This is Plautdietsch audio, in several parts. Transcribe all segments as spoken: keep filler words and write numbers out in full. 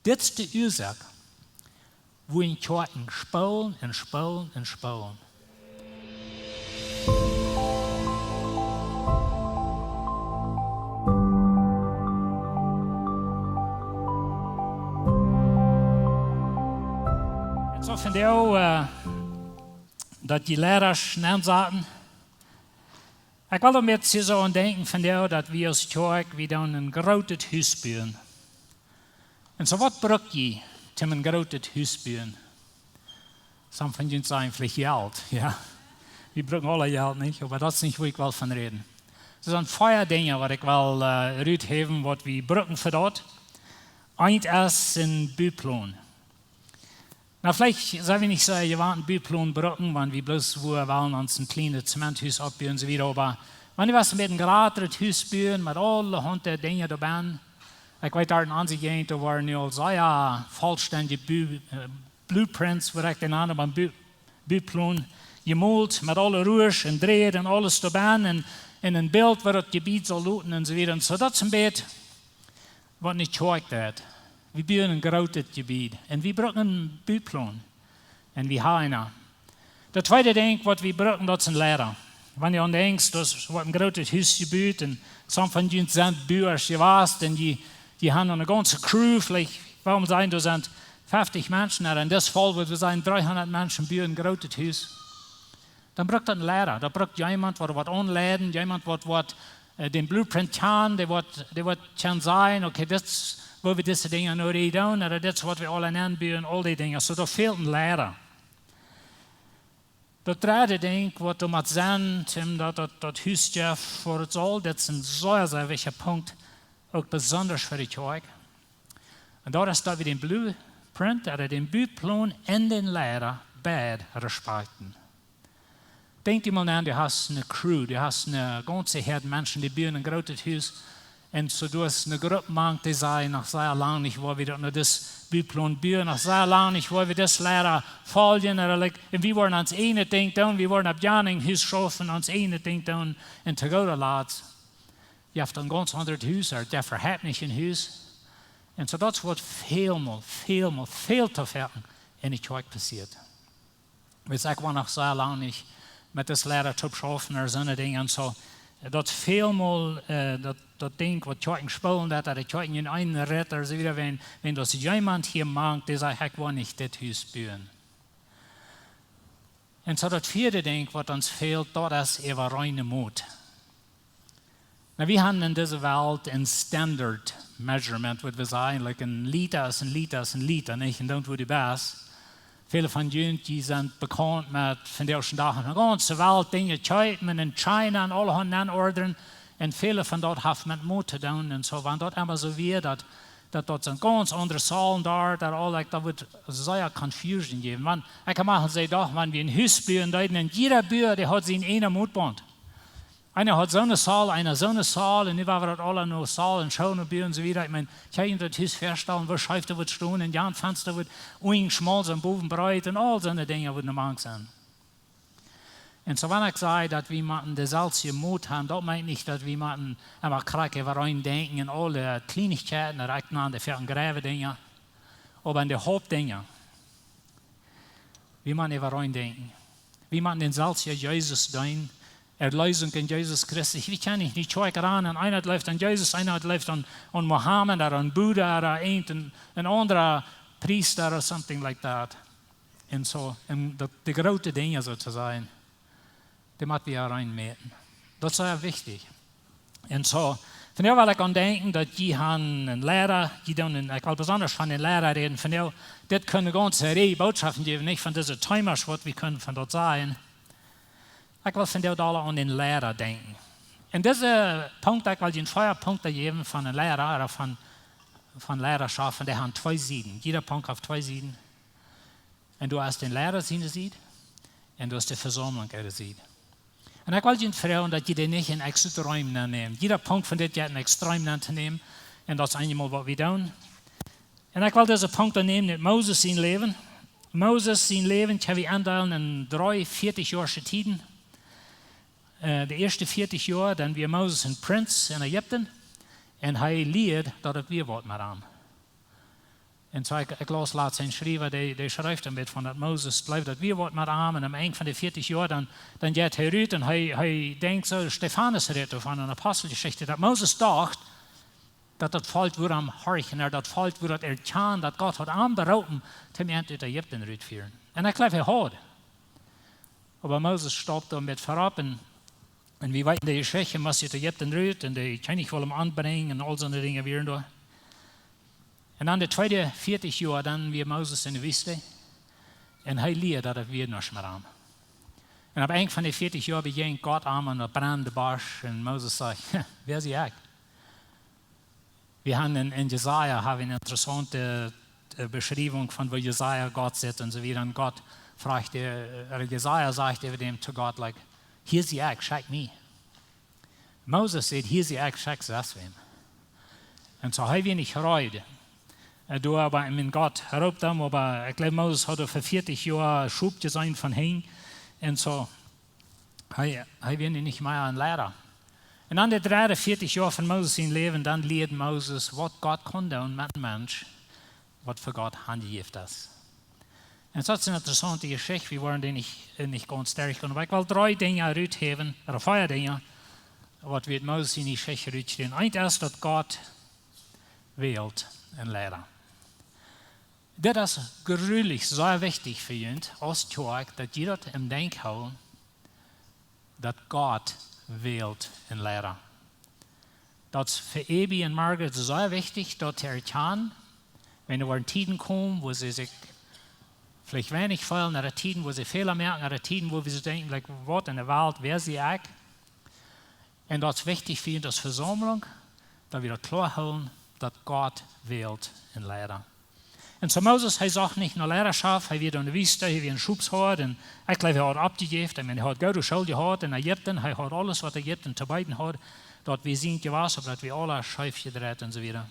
Dit es de Uasoak, wua en Kjoakjen spoolen un spoolen un spoolen. Soo vondoag, daut dee Liera nensaten. Ekj well doa met soo aun denkjen vondoag, daut wie aus Kjoakj, wie doonen een grootet Hus buen. Un soo, waut bruck jie toom een grootet Hus buen? Some von junt sajen veleicht Jelt, jo. Wie brucken aula Jelt, nich? Oba daut es nich, wua ekj well von räden. Doa sent vea Dinja, waut ekj well ruthäwen, waut wie brucken fa daut. Eent es een Buplon. Nu, veleicht sent wie nich soo jewant een Buplon brucken, wan wie bloos wua wellen ons een kjlienet Zementhus oppbuen un soo wieda, oba wan wie waut met een jratret Hus buen, met aulahaunt Dinja doabennen. Ekj weet, doa en onse Jäajent, doa woaren nu aul sea volstendje Blueprints, woo ekj dee nan, oba een Buplon jemolt, met aule Ruasch un Dräd un aules doabennen, un en een Bilt, woo daut Jebied saul loten un soo wieda. Un soo, daut es een bät waut ne Kjoakj deit. Wie buen een grootet Jebied un wie brucken een Buplon. Un wie haben eenen. Daut tweede Dinkj, waut wie brucken, daut es een Liera. Wan du aun denkjst, daut woat een grootet Hus jebut un some von junt sent Buasch jewast un dee, dee haben eene gaunze Crew, veleicht, wuarom sajen, doa sent feftich Menschen, un en dit Faul wudd wie sajen, dreehundat Menschen buen een grootet Hus. Dan brukt daut een Liera. Daut brukt jemaunt, waut, waut aunleiden, jemaunt, waut, waut dän Blueprint kjant, dee waut, dee waut kjant sajen, okay, dit es, woo wie dise Dinja nu reed doonen, ooda dit es, waut wie aula aunbuen, aul dee Dinja. Soo, doa fält een Liera. Daut dredde Dinkj, waut doa mott sennen, om daut, daut, daut Hus jeft fa daut saul, dit es een sea, sea wichtja Punkt, uk besonda fa de Kjoakj. Un daut es, daut wie dän Blueprint, ooda dän Buplon un dän Liera beid respakjten. Denkj die mol no, du hast eene Crew, du hast eene gaunze Häad Menschen, dee buen een grootet Hus. Un soo, du hast eene Grupp mank, dee sajen, noch sea lang nich, woo wie daut nu dis Buplon buen, noch sea lang nich, woo wie dis Liera foljen, ooda, like, un wie woaren ons eejnet Dinkj doonen, wie woaren opp jan een Hus schaufen, ons eejnet Dinkj doonen, un to gooda Latst jeft een gaunz aundret Hus, ooda jeft äwahaupt nich een Hus. Un soo, daut es waut välmol, välmol, väl too foaken en de Kjoakj passieet. Wiels ekj woa noch sea lang nich met dis Liera toop schaufen ooda soone Dinja un soo. Daut välmol, daut, daut Dinkj, waut Kjoakjen spoolen, daut, daut de Kjoakjen en eenen Ritt ooda soo wieda, wan, wan doa es jemaunt hia mank, dee sajcht, ekj woa nich dit Hus buen. Un soo, daut vieede Dinkj, waut ons fält, daut es äwareene Mot. Nu, wie haben en dise Welt een Standard Measurement, waut wie sajen, like, een Lita es een Lita es een Lita, nich? Un don't do the best. Väle von junt, dee sent bekaunt met, vondoag dän Dach, en de gaunze Welt Dinja kjeepen un en China un aulahaunt aunordren. Un väl von daut haft met Mot to doonen un soo, wan daut emma soo wia, daut, daut, daut sent gaunz aundre Zahlen doa, daut aul, like, daut wudd sea confusion jäwen. Wan, ekj kaun mau sajen, doch, wan wie een Hus buen deeden, un jieda Bua, dee haud siene eejne Motbaunt. Eena haud soone Zahl, eena soone Zahl, un nu woa wie daut aula no Zahl un Schoot buen un soo wieda. Ekj meen, kaun jie daut Hus väastalen, woo scheef daut wudd stonen, un jan Fensta wudd unjen schmaul sennen, bowen breet, un aul soone Dinja wudden mank sennen. Un soo, wan ekj saj, daut wie motten deeselwje Mot haben, daut meent nich, daut wie motten emma krakjt äwareen denkjen en aule Kjleenichkjeiten, daut ekj nand de väl jratre Dinja, oba en de Hauptdinja. Wie motten äwareen denkjen. Wie motten dänselwjen Jesus deenen. Erlösung en Jesus Christus. Wie kjennen nich, nich Kjoakj ranen. Un eena jleeft aun Jesus, eena jleeft aun, aun Mohammed, ooda aun Buddha, ooda een, een, een aundra Priesta, ooda something like that. Un soo, un daut, de groote Dinja, soo to sajen, dee mott wie äwareen moaken. Daut es sea wichtich. Un soo, vondoag well ekj aun denkjen, daut jie haben een Liera, jie doonen, ekj well besonda von een Liera räden, vondoag, dit kjennen gaunze Rieej Bootschoften jäwen, nich, von dise Themas, waut wie kjennen von daut sajen. Ekj well vondoag aula aun een Liera denkjen. En dise Punkt, ekj well junt vea Punkten jäwen von een Liera, ooda von, von Liera schaufen, dee haben twee Sieden. Jieda Punkt haft twee Sieden. Un du hast dän Liera siene Sied, un du hast de Vesaumlunk äare Sied. Un ekj well junt froagen, daut jie dee nich en extrem nennämen. Jieda Punkt von dit jeit en extrem nenn to nämen. Un daut es eenjemol, waut wie doonen. Un ekj well dise Punkten nämen ut Moses sien Läwen. Moses sien Läwen kjenn wie endeelen en dree vieetich Joa Tieden. Äh, de ieeschte vieetich Joa, dan wia Moses een Prinz en Ägipten. Un hee lieed, daut et wia waut met am. Un soo, ekj, ekj laus latst een Schriewa, dee, dee schreef een bät von daut Moses, jleew daut wia waut met am, un aum Enj von de vieetich Joa, dan, dan jeit hee rut un hee, hee denkjt soo, Stefanus rät doavon en Aposteljeschicht, daut Moses docht, daut daut Volkj wudd am horchen, daut daut Volkj wudd daut erkjanen, daut Gott haud am beroopen, toom an ut Ägipten rutfieren. Un ekj jleew, hee haud. Oba Moses staupt doa met verop un, un wie weeten de Jeschicht, must ut Ägipten rut un de Kjennich wull am ombrinjen un aul soone Dinja wieren doa. Un dan de tweede vieetich Joa, dan wia Moses en de Wiest. Un hee lieed daut et wia nuscht met am. Un aum Enj von de vieetich Joa bejäajent Gott am aun daut brennende Bosch un Moses sajcht: Wäa sie ekj? Wie haben en, en Jesaja haben wie eene interessaunte, äh, Beschriewunk von woo Jesaja Gott sitt un soo wieda. Un Gott frajcht, äh, Jesaja sajcht äwa däm to Gott, like: Hia sie ekj, schekj mie. Moses sajcht: Hia sie ekj, schekj sest wäm. Un soo hee wia nich reed. Äh, doa oba, ekj meen, Gott roopt am, oba ekj jleew, Moses haud fa vieetich Joa Schop jeseenen von hinjen. Un soo, hee, hee wia nich mea een Leida. Un dan de dredde vieetich Joa von Moses sien Läwen, dan lieed Moses waut Gott kaun doonen met een Mensch, waut fa Gott aunjejäft es. Un daut es eene interessaunte Jeschicht, wie woaren dee nich, äh, nich gaunz derchgonen. Oba ekj well dree Dinja ruthäwen, ooda vea Dinja, waut wie ut Moses siene Jeschicht rutkjrieen. Eent es daut Gott wält een Leida. Dit es grulich sea wichtich fa junt aus Kjoakj, daut jie daut em Denkj hoolen, daut Gott wält een Leida. Daut es fa Abby un Margaret sea wichtich, daut to erkjanen, wan doa woaren Tieden komen, wua see sikj veleicht weinich feelen, ooda Tieden, wua see Fäla moaken, ooda Tieden, wua see denkjen, like, waut en de Welt, wäa sie ekj? Un daut es wichtich fa junt aus Vesaumlunk, daut wie daut kloa hoolen, daut Gott wält een Leida. Un soo Moses, hee socht nich no Leidaschoft, hee wia en de Wiest, hee wia een Schopshoad, un ekj jleew, hee haud oppjejäft, ekj meen, hee haud goode School jehaut en Ägipten, hee haud aules, waut Ägipten to beeden haud, daut wia sient jewast, oba daut wia aules scheef jedreit un soo wieda.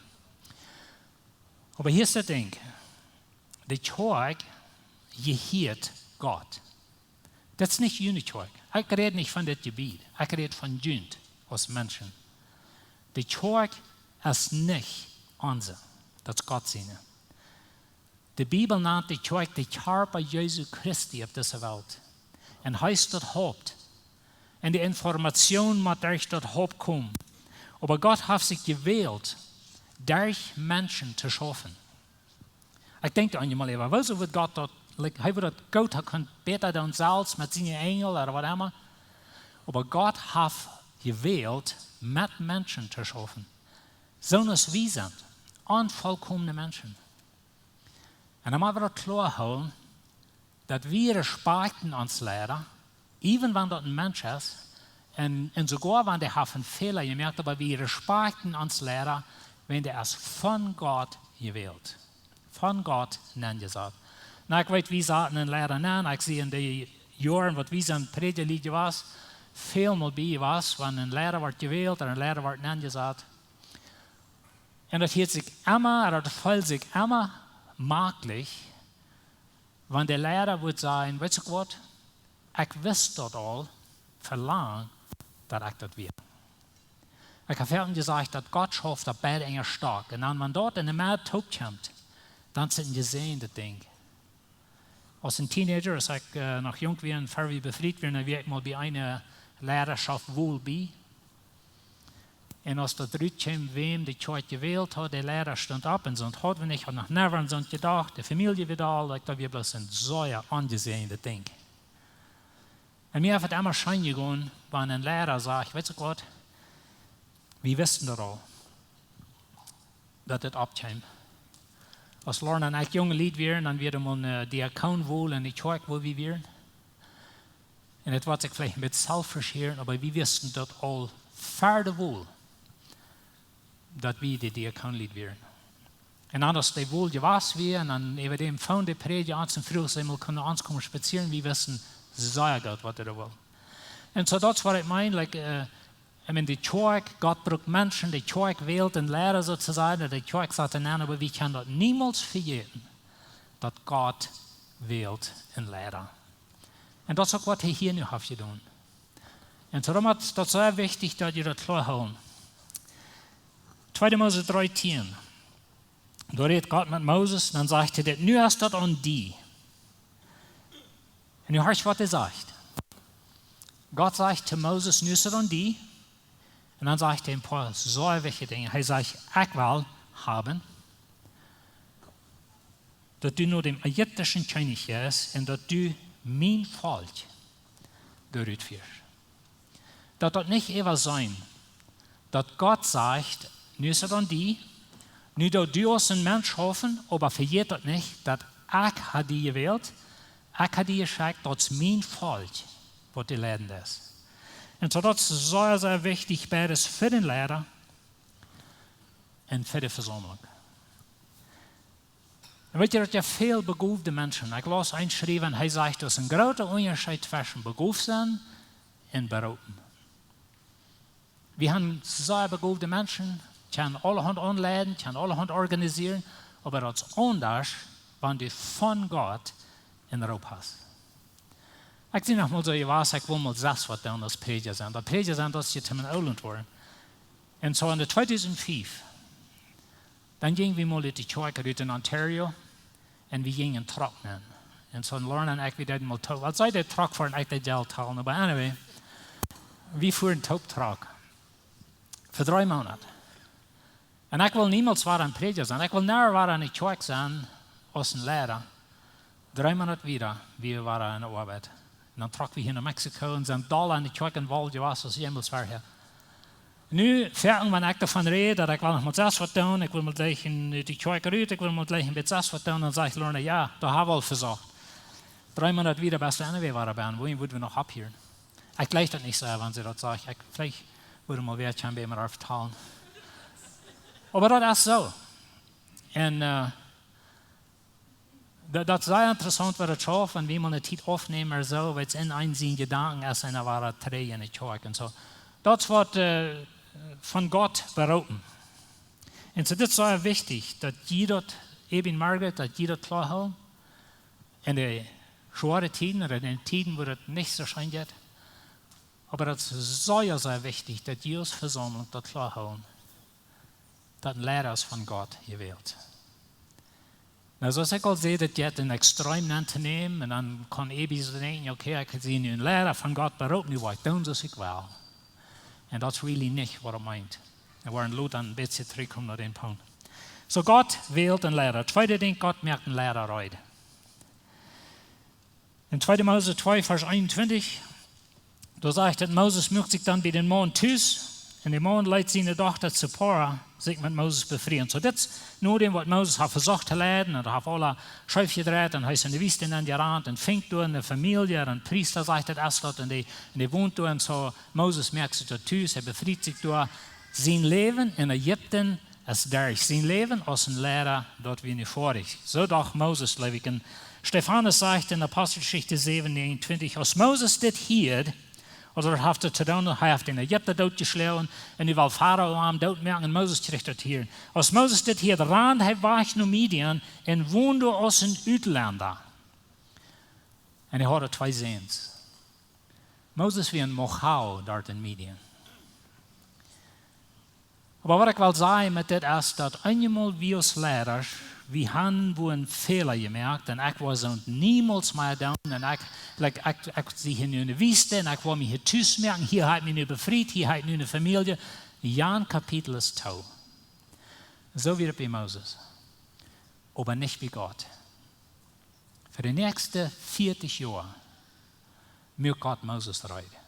Oba hia es daut Dinkj, de Kjoakj jehieet Gott. Daut es nich june Kjoakj. Ekj räd nich von dit Jebied. Ekj räd von junt aus Menschen. De Kjoakj es nich onse. Daut es Gott siene. De Bibel nant de Kjoakj de Kjarpa Jesu Christi opp dise Welt. Un hee es daut Haupt. Un de Information mott derch daut Haupt komen. Oba Gott haft sikj jewält, derch Menschen to schaufen. Ekj denkj doa eenjemol äwa, wuarom wudd Gott daut, like, hee wudd daut goot, hee kunn bäta doonen selfst met siene Enjel ooda waut emma. Oba Gott haft jewält, met Menschen to schaufen. Soo aus wie sent, onvolkomne Menschen. Un dan mott wie daut kloa hoolen, daut wie respakjten ons Leida, even wan daut een Mensch es, un, un soogoa wan dee haft een Fäla jemoakt, oba wie respakjten ons Leida, wan dee es von Gott jewält, von Gott nenjesat. Nu, ekj weet, wie saten een Leida nen, ekj see en de Joaren, waut wie sent Prädjalied jewast, väl mol bie jewast, wan een Leida woat jewält ooda een Leida woat nenjesat. Un daut hieet sikj emma, ooda daut feelt sikj emma maklich, wan de Leida wudd sajen: Weetst du waut? Ekj wist daut aul, velang daut ekj daut wia. Ekj hab väl jesajcht, daut Gott schauft daut beid enja stoakj. Un dan, wan daut en de Medd toopkjemt, dan es et een jesäajendet Dinkj. Aus een Teenager, aus ekj, äh, noch junk wia un ver wie befriet wieren, dan wia ekj mol bie eene Leidaschoft wol bie. Un aus daut rutkjeem, wäm de Kjoakj jewält haud, de Leida stunt opp un soont haud wie nich, haud noch never aun soont jedocht, de Famielje wia doll, like, daut wia bloos een sea onjesäajendet Dinkj. Un mie haft et emma scheen jegonen, wan een Leida sajcht: Weetst du waut, wie wisten daut aul, daut dit oppkjeem. Aus Lorna un ekj junge Lied wieren, dan wia doa mol een, äh, Diakoon wol en de Kjoakj, wua wie wieren. Un et woat sikj veleicht een bät selfstschieren, oba wie wisten daut aul ver de Wol, daut wie de Diakoonlied wieren. Un dan, aus dee Wol jewast wia, un dan äwa däm phoned de Prädja ons un fruach, aus hee mol kunn no ons komen spazieren, wie wisten sea goot, waut hee doa wull. Un soo, daut es waut ekj meen, like, äh, ekj meen, de Kjoakj, Gott brukt Menschen, de Kjoakj wält een Leida, soo to sajen, de Kjoakj sat doa nen, oba wie kjennen daut niemols vejäten, daut Gott wält een Leida. Un daut es uk waut hee hia nu haft jedonen. Un doarom es daut sea wichtich, daut jie daut kloa hoolen. Tweede Mose dree tieen. Doa rät Gott met Moses, dan sajcht hee dit: "Nu es daut aun die." Un nu horch, waut hee sajcht. Gott sajcht to Moses: "Nu es daut aun die." Un dan sajcht hee een poa sea wichtje Dinja. Hee sajcht: "Ekj well haben, daut du no däm ägiptischen Kjennich jeist un daut du mien Volkj doa rut fieescht." Daut daut nich äwa sennen, daut Gott sajcht: "Nu es daut aun die, nu doo du aus een Mensch schaufen, oba vejät daut nich, daut ekj hab die jewält, ekj hab die jeschekjt, daut es mien Volkj, waut du leiden deist." Un soo, daut es sea, sea wichtich, beides fa dän Leida un fa de Vesaumlunk. Un weet jie, daut jeft väl begoowde Menschen. Ekj laus eenen schriewen, hee sajcht: "Daut es een groota Unjascheet tweschen begooft sennen un beroopen." Wie haben sea begoowde Menschen, kjennen aulahaunt aunleiden, kjennen aulahaunt organisieren, oba daut es aundasch, wan du von Gott een Roop hast. Ekj sie noch mol soo jewast, ekj wull mol selfst waut doonen aus Prädja sennen. Daut Prädja sennen, daut es je to mien Oolent woaren. Un soo en de tweedusent fief, dan jinjen wie mol ut de Kjoakj rut en Ontario un wie jinjen en Truck nenn. Un soo en Lorna un ekj, wie deeden mol toop. Waut see deed Truck foaren, ekj deed Jelt hoolen, oba anyway, wie fuaren toop Truck. Fa dree Moonat. Un ekj wull niemols wada een Prädja sennen. Ekj wull nie wada en de Kjoakj sennen aus een Leida. Dree Moonat wieda, wie wieren en de Oabeit. Un dan trocken wie hia no Mexiko un sent dolla en de Kjoakj enwolft jewast aus jemols verhäa. Nu, foaken, wan ekj doavon räd, daut ekj well noch mol selfst waut doonen, ekj wull mol jlikj en de Kjoakj rut, ekj wull mol jlikj een bät selfst waut doonen, dan sajcht Lorna: "Jo, doa hab wie aul vesocht." Dree Moonat wieda, best du anyway wada bie, woo wudd wie noch opphieren? Ekj jleich daut nich soo, wan see daut sajcht. Ekj, veleicht wudd mol wäa kjennen bie mie doaräwa vetalen. Oba daut es soo. Un, äh, daut, daut es sea interessaunt, waut daut schauft, wan wie mol eene Tiet aufnämen, oba soo, waut en eenem siene Jedanken es, un dan wada trigj en de Kjoakj un soo. Daut es waut, äh, von Gott beroopen. Un soo, dit es sea wichtich, daut jie daut, Abie un Margaret, daut jie daut kloa hoolen. En de schwoare Tieden, ooda en de Tieden, wua daut nich soo scheen jeit. Oba daut es sea, sea wichtich, daut jie aus Vesaumlunk daut kloa hoolen, daut een Leida es von Gott jewält. Nu, soo aus ekj aul säd, daut jeit een Extrem auntonämen, un dan kaun Abie soo denkjen: "Okay, ekj sie nu een Leida von Gott beroopen, nu woa ekj doonen soo aus ekj well." Un daut es really nich waut hee meent. Un wie woaren lota een bät trigjkomen no dän Punkt. Soo, Gott wält een Leida. Tweedet Dinkj, Gott moakt een Leida reed. En tweede Mose twee, Varsch eenuntwintich, doa sajcht et: "Moses muak sikj dan bie dän Maun tus, un de Maun leet siene Dochta Zipora sikj met Moses befrieen." Soo, dit es no däm, waut Moses haft vesocht to leiden, un haft aules scheef jedreit, un hee es en de Wiest nenn jerant, un finjt doa eene Famielje, een Priesta, sajcht et, es daut, un dee, un dee wont doa, un soo, Moses moakt sikj doa tus, hee befriet sikj doa. Sien Läwen en Ägipten es derch. Sien Läwen aus een Leida, daut wia nu foadich. Soo docht Moses, jleew ekj. Un Stefanus sajcht en Aposteljeschicht säwen, näajenuntwintich: "Aus Moses dit hieed," aulsoo daut haft et to doonen, hee haft dän Ägipta dootjeschloagen, un nu well Farao am dootmoaken, un Moses kjrieech daut hia. "Aus Moses dit hieed, rand hee wajch no Midian un wond aus een Utlenda." Un hee haud twee Säns. Moses wia een Mohau doa en Midian. Oba waut ekj well sajen met dit es, daut eenjemol wie aus Leidasch, wie haben wua een Fäla jemoakt, un ekj woa soo niemols mea doonen, un ekj, like, ekj, ekj sie hia nu en de Wiest, un ekj woa mie hia tus moaken, hia hab ekj mie nu befriet, hia hab ekj nu eene Famielje. Jan Kapitel es too. Soo wia et bie Moses. Oba nich bie Gott. Fa de näakjste vieetich Joa muak Gott Moses reed.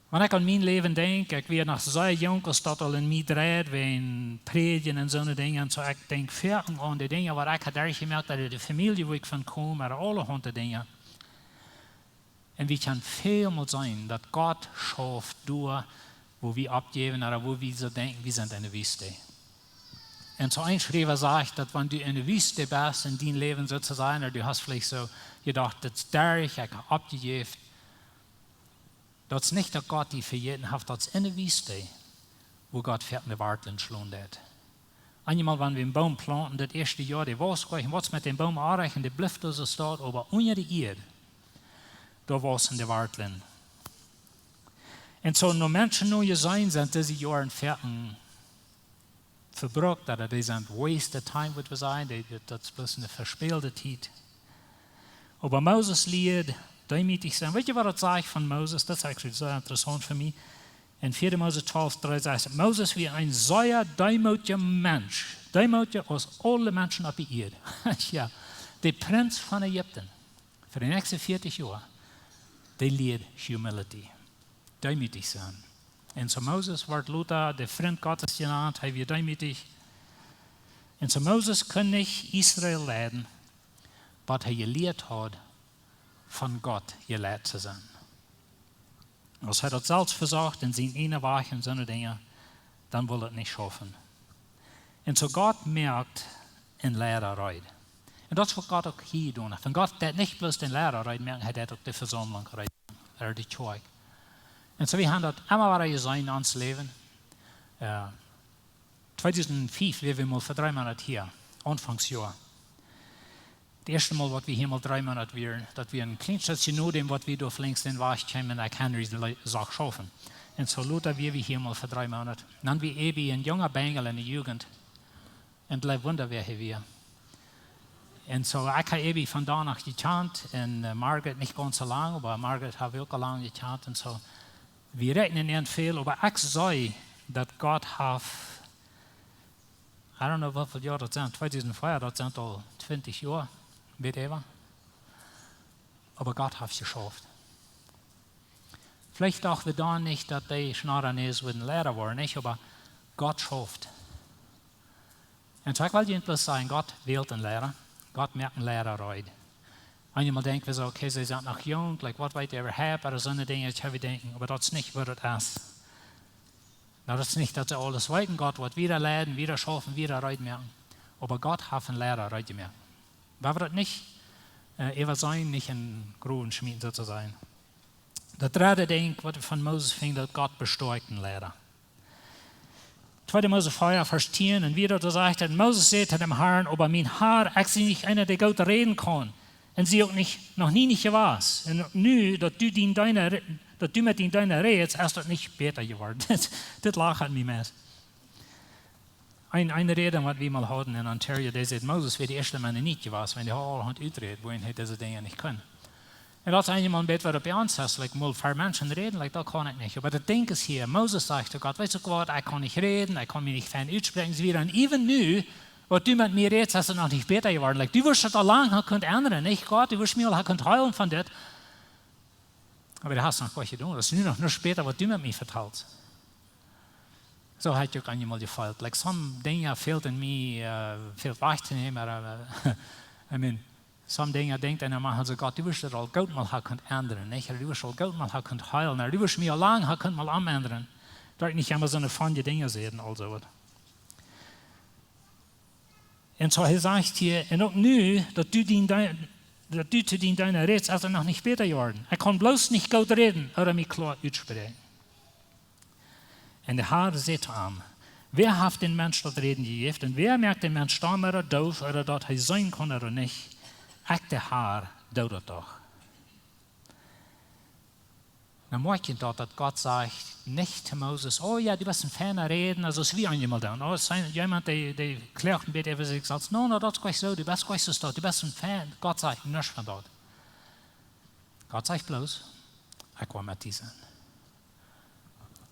Wan ekj aun mien Läwen denkj, ekj wia noch sea junk, aus daut aul en mie dreid, wäajen Prädjen un soone Dinja. Un soo, ekj denkj foaken aun de Dinja, waut ekj haud derchjemoakt, daut de Famielje, wua ekj von kom, wia aulahaunt Dinja. Un wie kjennen väl mol seenen, daut Gott schauft doa, wua wie oppjäwen, ooda wua wie soo denkjen, wie sent en de Wiest. Un soo een Schriewa sajcht, daut wan du en de Wiest best, en dien Läwen soo to sajen, ooda du hast veleicht soo jedocht, daut es derch, ekj hab oppjejäft, daut es nich, daut Gott die vejäten haft, daut es en de Wiest, wua Gott foaken de Wartlen schlonen deit. Eenjemol, wan wie eenen Boom plaunten, daut ieeschte Joa, dee wausst nich, waut es met dän Boom aunjegonen, dee blift doa soo stonen, oba unja de Ieed, doa wausen de Wartlen. Un soo, no Menschen no jeseenen sent dise Joaren foaken vebrukt, daut dee sent wasted time, waut wie sajen, dee, daut, daut es bloos eene vespälte Tiet. Oba Moses lieed deemootich sennen. Weet jie, waut daut sajcht von Moses? Daut es actually sea interessaunt fa mie. En vieede Mose twalf dree sajcht et: Moses wia een sea deemootja Mensch, deemootja aus aule Menschen opp de Ieed. Jo, de Prinz von Ägipten, fa de näakjste vieetich Joa, dee lieed humility, deemootich sennen. En soo Moses wort lota de Frint Gottes jenant, hee wia deemootich. En soo Moses kunn nich Israel leiden, waut hee jelieet haud, von Gott jeleit to sennen. Aus hee daut selfst vesocht en sien ieejnen Wajch en soone Dinja, dan wull et nich schaufen. En soo Gott moakt een Liera reed. En daut es waut Gott uk hia jedonen haft. Wan Gott deit nich bloos dän Liera reed moaken, hee deit uk de Vesaumlunk reed moaken, ooda de Kjoakj. En soo, wie haben daut emma wada jeseenen en ons Läwen. Jo, tweedusent fief wieren wie mol fa dree Moonat hia, aunfangs Joa. Daut ieeschte Mol, waut wie hia mol dree Moonat wieren, daut wia een kjlien Stootje no däm, waut wie doa links dän Wajch kjeemen, ekj Henry le-, sach schaufen. En soo lota wieren wie hia mol fa dree Moonat. Dan wia Ebi een junga Benjel en de Jugend. En daut wunda, wäa hee wia. En soo, ekj hab Ebi von doa noch jekjant en, äh, Margaret nich gaunz soo lang, oba Margaret hab ekj uk aul lang jekjant en soo. Wie räakjnen nich väl, oba ekj see, daut Gott haft, I don't know, woo väl Joa daut sent, tweedusent vea, daut sent aul twintich Joa, whatever. Oba Gott haft jeschauft. Veleicht docht wie dan nich, daut dee Schnoranäs wudden Liera woaren, nich? Oba Gott schauft. En soo ekj well junt bloos sajen, Gott wält een Liera. Gott moakt een Liera reed. Eenjemol denkj wie soo, okay, see sent noch junk, like, waut weet dee äwahaupt, ooda soone Dinja, daut wie denkjen, oba daut es nich waut et es. Nu, daut es nich, daut see aules weeten, Gott woat wieda leiden, wieda schaufen, wieda reed moaken. Oba Gott haft een Liera reed jemoakt. Wie woaren daut nich, äh, äwaseenen, nich en Growen schmieten, soo to sajen. Daut dredde Dinkj, waut wie von Moses finjen, daut Gott bestoakjt een Liera. Tweede Mose vea, Varsch tieen, un wieda doa sajcht et: Moses säd to däm Harn: Oba mien Har, ekj sie nich eena, dee goot räden kaun, un sie uk nich, noch nie nich jewast. Un nu, daut du dien Deena, daut du met dien Deena rätst, es daut nich bäta jeworden. Dit, dit lachat mie meist. Een, een Räda, waut wie mol hauden en Ontario, dee säd, Moses wia de ieeschte Mennonit jewast, wan dee aul haud utjerädt, wuarom hee dise Dinja nich kunn. Un daut es eenjemol een bät waut opp ons es, like, mol ver Menschen räden, like, daut kaun ekj nich. Oba daut Dinkj es hia, Moses sajcht to Gott: Weetst du waut, ekj kaun nich räden, ekj kaun mie nich fein utspräakjen, soo wieda. Un even nu, waut du met mie rätst, es et noch nich bäta jeworden. Like, du wurscht et aul lang haben kunt endren, nich, Gott? Du wurscht mie aul haben kunt heelen von dit. Oba du hast noch nuscht jedonen. Daut es nu noch nich bäta, waut du met mie vetalst. Soo hab ekj uk eenjemol jefeelt. Like, some Dinja fält en mie, äh, fält wajch to nämen, oba, äh, I mean, some Dinja denkjt eena mau soo: Gott, du wurscht et aul goot mol haben kunt endren, nich? Du wurscht aul goot mol haben kunt heelen, ooda du wurscht mie aul lang haben kunt mol omendren. Daut ekj nich emma soone feine Dinja säd un aul soo waut. Un soo, hee sajcht hia: Un uk nu, daut du dien Dee-, daut du to dien Deena rätst, es et noch nich bäta jeworden. Ekj kaun bloos nich goot räden ooda mie kloa utspräakjen. Un de Har säd to am: Wäa haft dän Mensch daut Räden jejäft? Un wäa moakt dän Mensch stomm ooda doof, ooda daut hee seenen kaun ooda nich? Ekj, de Har, doo daut doch. Dan moakj jie daut, daut Gott sajcht nich to Moses: Oh jo, du best een feina Rädna, soo aus wie eenjemol doonen. Oh, es es jemaunt, dee, dee kloagt een bät äwa sikj selfst. No, no, daut es nich soo, du best nich soo stoakj, du best een fein. Gott sajcht nuscht von daut. Gott sajcht bloos: Ekj woa met die sennen.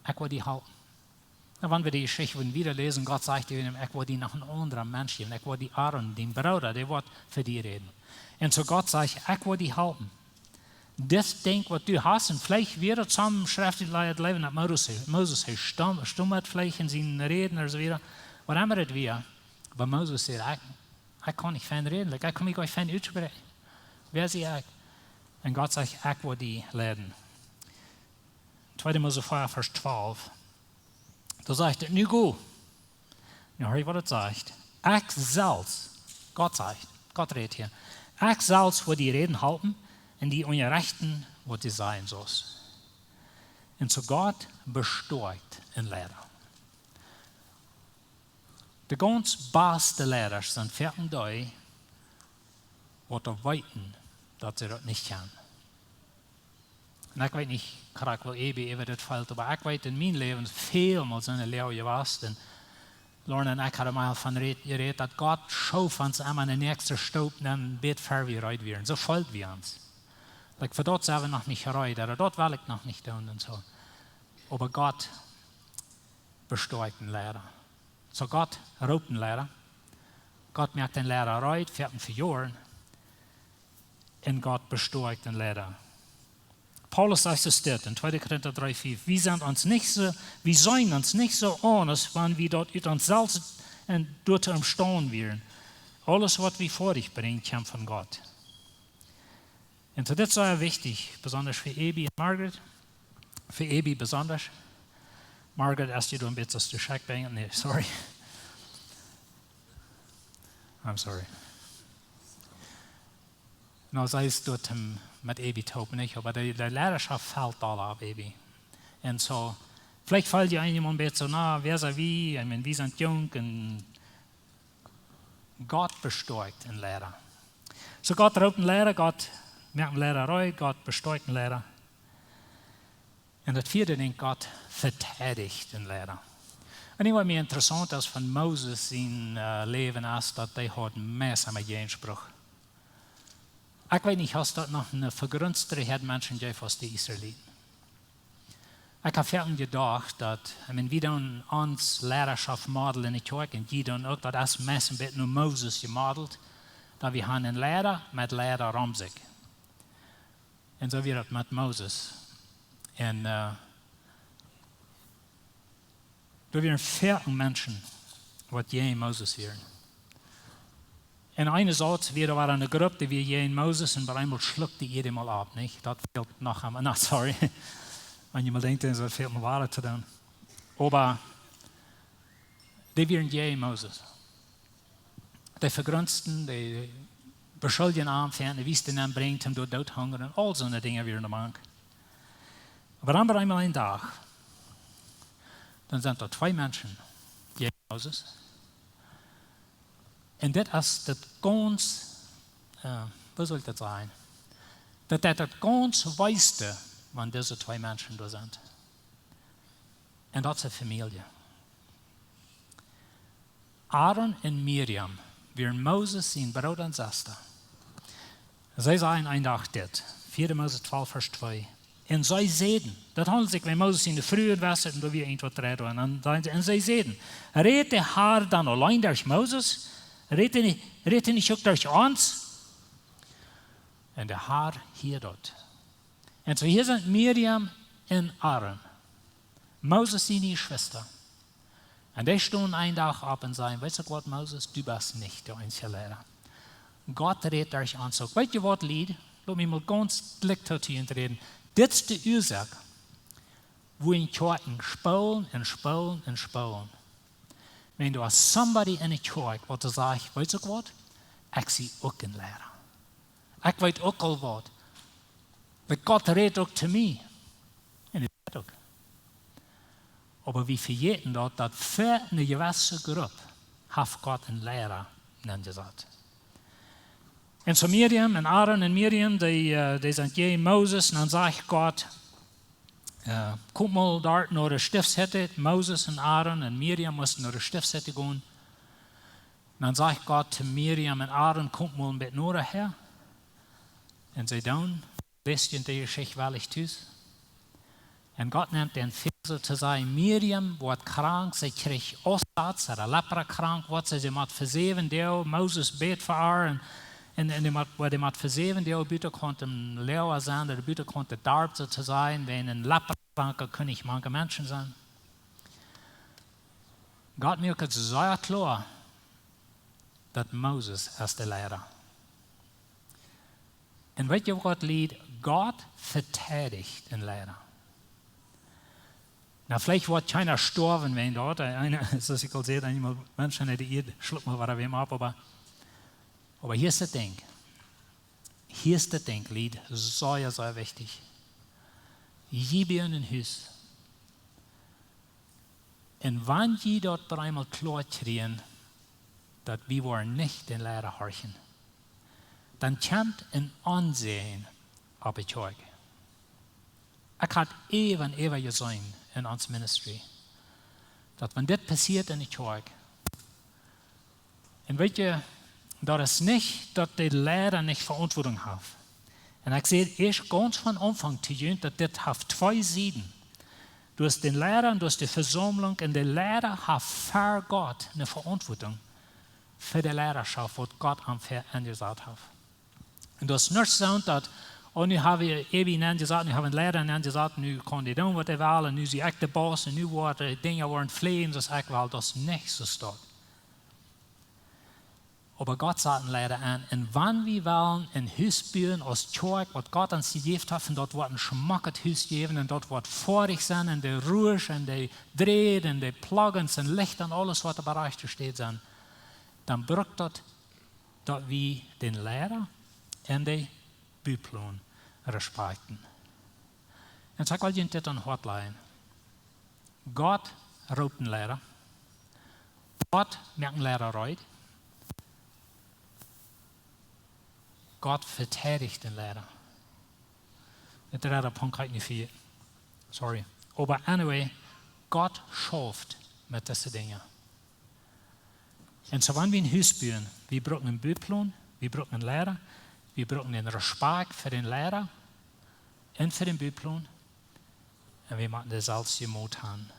Ekj woa die halpen. Un wan wie de Jeschicht wudden wieda läsen, Gott sajcht to am: Ekj woa die noch een aundren Mensch jäwen. Ekj woa die Aaron, dien Brooda, dee woat fa die räden. Un soo Gott sajcht: Ekj woa die halpen. Dit Dinkj, waut du hast, un veleicht wia daut some Schreft, dee leet läwen, daut Moses, Moses, hee stam-, stummat veleicht en sien Räden ooda soo wieda. Waut emma daut wia. Oba Moses säd: Ekj, ekj kaun nich fein räden, like, ekj kaun mie nich fein utspräakjen. Wäa sie ekj? Un Gott sajcht: Ekj woa die leiden. Tweede Mose vea, Varsch twalf. Doa sajcht et: Nu go. Nu hia waut et sajcht: Ekj selfst, Gott sajcht, Gott rät hia: Ekj selfst woa die räden, halpen un die unjarechten, waut du sajen saust. Un soo Gott bestoakjt een Liera. De gaunz baste Liera sent foaken dee, waut doa weeten, daut see daut nich kjennen. Un ekj weet nich krakjt, woo Ebi äwa dit felt, oba ekj weet en mien Läwen välmol soone Liera jewast. Un Lorna un ekj hauden mol von jerät, daut Gott schoof ons emma ne näakjste Stoop, dan bät ver wie reed wieren. Soo feeld wie ons. Like, fa daut sent wie noch nich reed, ooda daut well ekj noch nich doonen un soo. Oba Gott bestoakjt dän Leida. Soo Gott roopt dän Leida. Gott moakt dän Leida reed, fa dän Vejoaren. Un Gott bestoakjt dän Leida. Paulus sajcht et dit en tweede Korinta dree fief: "Wie sent ons nich soo, wie sent ons nich soo aundasch, wan wie daut ut ons selfst un doa to emstonen wieren. Aules, waut wie fa die brinjen, kjemt von Gott." Un soo, dit es sea wichtich, besonda fa Abby un Margaret. Fa Abby besonda. Margaret, aus du doa een bät aus de Scheck best, nä, sorry. I'm sorry. Nu, see es doa, ähm, met Abby toop, nich? Oba de, de Leidaschoft felt aul opp Abby. Un soo, veleicht feelt jie eemol een bät soo, na, wäa sent wie? I mean, wie sent junk un Gott bestoakjt dän Leida. Soo Gott roopt dän Leida, Gott moakt dän Leida reed, Gott bestoakjt dän Leida. Un daut vieede Dinkj, Gott veteidicht dän Leida. Un waut mie interessaunt es von Moses sien, äh, Läwen es, daut hee haud meist emma Jäajenspruch. Ekj weet nich, aus daut noch eene vegrenzte Häad Menschen jeef aus de Israeliten. Ekj hab foaken jedocht daut, I mean, wie doonen ons Leidaschoft model enne Kjoakj un jie doonen uk, daut es meist een bät no Moses jemodelt, daut wie haben een Leida met Leida rom sikj. Un soo wia daut met Moses. Un, äh, doa wieren foaken Menschen, waut jäajen Moses wieren. Un eene Sauz wia, doa wia eene Grupp, dee wia jäajen Moses un opp eemol schluckt dee dän aul opp, nich? Daut fält noch aun, na, sorry. Wan jie mol denkjen, daut fält mie wada to doonen. Oba dee wieren jäajen Moses. Dee vegrenzten, dee beschuldjen am, fa enne Wiest nenbrinjen, am doa doot hungren un aul soone Dinja wieren doa mank. Oba dan opp eemol een Dach, dan sent doa twee Menschen jäajen Moses. Un dit es daut gaunz, äh, woo saul ekj daut sajen? Daut, daut, daut gaunz weiste, wan dise twee Menschen doa sent. Un daut es de Famielje. Aaron un Miriam wieren Moses sien Brooda un Sesta. See säden een Dach dit, vieede Mose twalf, Varsch twee. Un see säden, daut haundelt sikj bie Moses siene Fru, un wia et, un doa wia irjentwaut dreid, un dan säden see, un see säden: "Rät de Har dan auleen derch Moses? Rät hee nich, rät hee nich uk derch ons?" Un de Har hieed daut. Un soo hia sent Miriam un Aaron, Moses siene Jeschwista. Un dee stunden een Dach opp un säden: "Weetst du waut, Moses, du best nich de eensje Leida. Gott rät derch ons uk." Weetst du waut, Lied? Lot mie mol gaunz krakjt to die räden. Dit es de Uasoak, woo enne Kjoakjen spoolen un spoolen un spoolen. Wan doa somebody enne Kjoakj, waut doa sajcht: "Weetst du waut? Ekj sie uk een Leida. Ekj weet uk aul waut. Oba Gott rät uk to mie." Un hee rät uk. Oba wie vejäten daut, daut fa eene jewesse Grupp haft Gott een Leida nenjesat. Un soo Miriam un Aaron un Miriam, dee, äh, dee sent jäajen Moses, un dan sajcht Gott, äh: "Komt mol doa no de Stiftshütte." Moses un Aaron un Miriam musten no de Stiftshütte gonen. Un dan sajcht Gott to Miriam un Aaron: "Komt mol een bät noda häa." Un see doonen, läst jie de Jeschicht wellich tus. Un Gott nemt dän Fäa, soo to sajen, Miriam woat krank, see kjricht Aussatz, ooda Lepra krank woat see, see mott fa säwen Doag, Moses bät fa äa, un, un, un dee mott, woa dee mott fa säwen Doag butakaunt em Loaga sennen, ooda butakaunt daut Darp, soo to sajen, wiels een Leprakranka kaun nich mank de Menschen sennen. Gott moakt et sea kloa, daut Moses es de Leida. Un weetst du waut, Lied? Gott veteidicht dän Leida. Nu, veleicht woat kjeena stoawen wäajen daut. Eena, soo aus ekj aul säd, eenjemol Menschen enne Ieed schlukt mol waut wäm opp, oba, oba hia es daut Dinkj. Hia es daut Dinkj, Lied, sea, sea wichtich. Jie bie junt em Hus. Un wan jie daut opp eemol kloa kjrieen, daut wie woaren nich dän Leida horchen, dan kjemt een Aunseenen opp de Kjoakj. Ekj hab äwa un äwa jeseenen en ons ministry, daut wan dit passieet en de Kjoakj, Un weet jie, daut es nich daut de Leida nich Veauntwuatunk haft. Un ekj säd ieescht gaunz von Aunfank to junt, daut dit haft twee Sieden. Du hast dän Leida un du hast de Vesaumlunk, un de Leida haft ver Gott eene Veauntwuatunk fa de Leidaschoft, waut Gott am ver-, enjesat haft. Un daut es nich soo daut, oh, nu hab wie Ebi enjesat, nu hab wie een Leida enjesat, nu kaun dee doonen waut hee well, un nu sie ekj de Boss, un nu woaren de Dinja woaren fleajen, soo aus ekj well, daut es nich soo. Oba Gott sat een Leida aun. Un wan wie wellen een Hus buen aus Kjoakj, waut Gott ons jejäft haft, un daut woat een schmocket Hus jäwen, un daut woat foadich sennen, un de Rusch, un de Dräd, un de Plugins, un Licht, un aules waut doa berajcht steit sennen, dan brukt daut, daut wie dän Leida un de Buplon respakjten. Un soo ekj well junt dit aum Hoat lajen. Gott roopt een Leida. Gott moakt een Leida reed. Gott veteidicht dän Leida. Daut dredde Punkt kaun ekj nich vejäten. Sorry. Oba anyway, Gott schauft met dise Dinja. Un soo wan wie een Hus buen, wie brucken een Buplon, wie brucken een Leida, wie brucken een Respakjt fa dän Leida un fa dän Buplon. Un wie motten de selfsje Moot haben.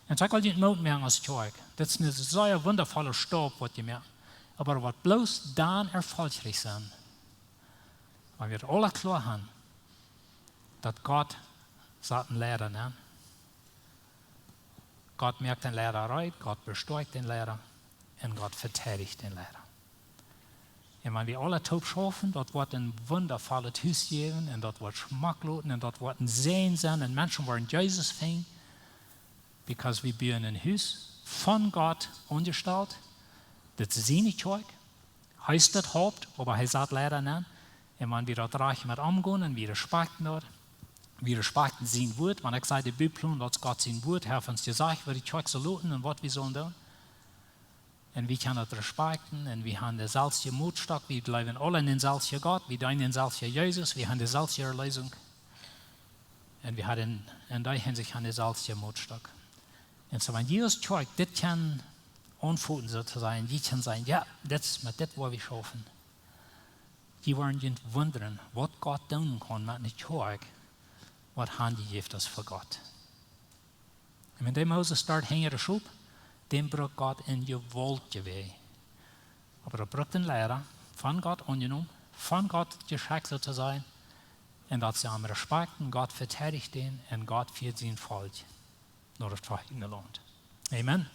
Un soo ekj well junt Moot moaken aus Kjoakj. Daut es een sea wundafolla Staup waut jie moaken. Oba waut bloos dan erfolgreich sennen, wan wie daut aula kloa haben, daut Gott sat een Leida aun. Gott moakt dän Leida reed, Gott bestoakjt dän Leida un Gott veteidicht dän Leida. Un wan wie aula toop schaufen, daut woat een wundafollet Hus jäwen un daut woat schmock loten un daut woat een Säajen sennen un Menschen woaren Jesus finjen, because wie buen een Hus von Gott aunjestalt, daut es siene Kjoakj, hee es daut Haupt, oba hee sat Leida aun. Un wan wie daut rajcht met omgonen un wie respakjten daut, wie respakjten sien Wuat, wan ekj saj de Buplon, daut es Gott sien Wuat, hee haft ons jesajcht waut de Kjoakj saul loten un waut wie sellen doonen. Un wie kjennen daut respakjten un wie haben de selfsje Mootstock, wie jleewen aula aun dän selfsjen Gott, wie deenen dän selfsjen Jesus, wie haben de selfsje Erleesunk. Un wie haben en, en dee Hinsicht haben de selfsje Mootstock. Un soo wan jie aus Kjoakj dit kjennen aunfoten, soo to sajen, jie kjennen sajen, jo, dit es, met dit woa wie schaufen. Jie woaren junt wundren waut Gott doonen kaun met eene Kjoakj, waut han jejäft es fa Gott. Un wan de Moses doa hinja de Schop, dän brukt Gott en jewaultje Wäaj. Oba daut brukt een Leida, von Gott aunjenomen, von Gott jeschekjt soo to sajen, un daut see am respakjten, Gott veteidicht dän un Gott fieet sien Volkj no daut veheetne Launt. Amen.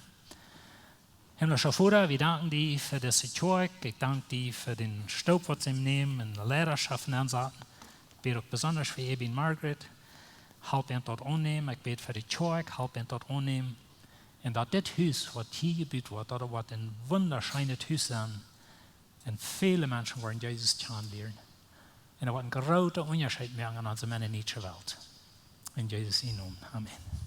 Himmlischa Voda, wie danken die fa dise Kjoakj. Ekj dank die fa dän Staup waut see nämen un de Leidaschoft aunsaten. Ekj bäd uk besonda fa Ebi un Margaret. Halp an daut aunnämen. Ekj bäd fa de Kjoakj, halp an daut aunnämen. Un daut dit Hus waut hia jebut woat, daut daut woat een wundascheenet Hus sennen. Un väle Menschen woaren Jesus kjanen lieren. Un daut woat een groota Unjascheet moaken en onse mennonitische Welt. En Jesus sienen Nomen. Amen.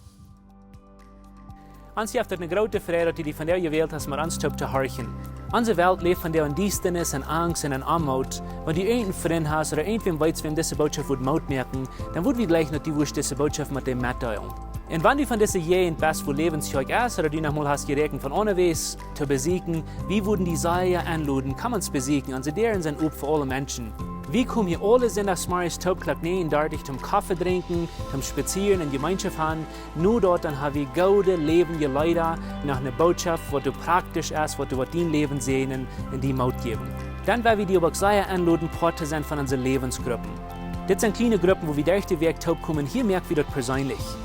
Ons jeft et eene groote Freid daut du die vondoag jewält hast met ons toop to horchen. Onse Welt läft vondoag en Diestanis, en Angst un en Oamoot. Wan du irjent een Frint hast ooda irjentwäm weetst, wäm dise Bootschoft wudd Moot moaken, dan wudd wie jleichen daut du wurscht dise Bootschoft met däm metdeelen. Un wan du von dise Jäajent best, wua Läwens Kjoakj es, ooda du noch mol hast jeräakjent von onjewäa to besieekjen, wie wudden die sea enloden, komm ons besieekjen, onse Däaren sent op fa aule Menschen. Wie komen hia aule Sindachsmorjes toop Klock näajen dartich toom Koffe drinkjen, toom spazieren un Jemeenschoft haben. No daut dan ha wie goode läwendje Leeda, noch eene Bootschoft waut praktisch es, waut, waut dien Läwen säajnen un die Moot jäwen. Dan well wie die oba uk sea enloden Poat to sennen von onse Läwensgruppen. Dit sent kjliene Gruppen wua wie derch de Wäakj toop komen. Hia moak wie daut perseenlich.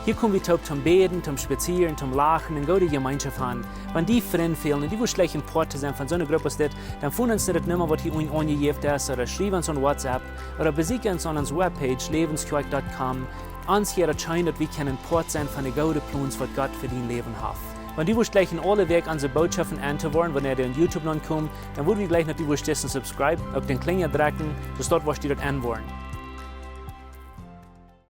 Hia kom wie toop toom bäden, toom spazieren, toom lachen un goode Jemeenschoft haben. Wan die Frind fälen un du wurscht jleichen Poat to sennen von soone Grupp aus dit, dan foon ons no de Numma waut hia unjen aunjejäft es, ooda schriew ons aun WhatsApp, ooda besieekj ons aun onse Webpage, läwenskjoakj dot com. Ons wudd et scheen daut wie kjennen Poat sennen von de goode Plons waut Gott fa dien Läwen haft. Wan du wurscht jleichen aule Wäakj onse Bootschoften auntohieren, wan dee opp YouTube aunkomen, dan wudd wie jleichen daut du wurscht disen subscribe, uk dän Klinja drekjen, soo daut du daut aunhieren wurscht.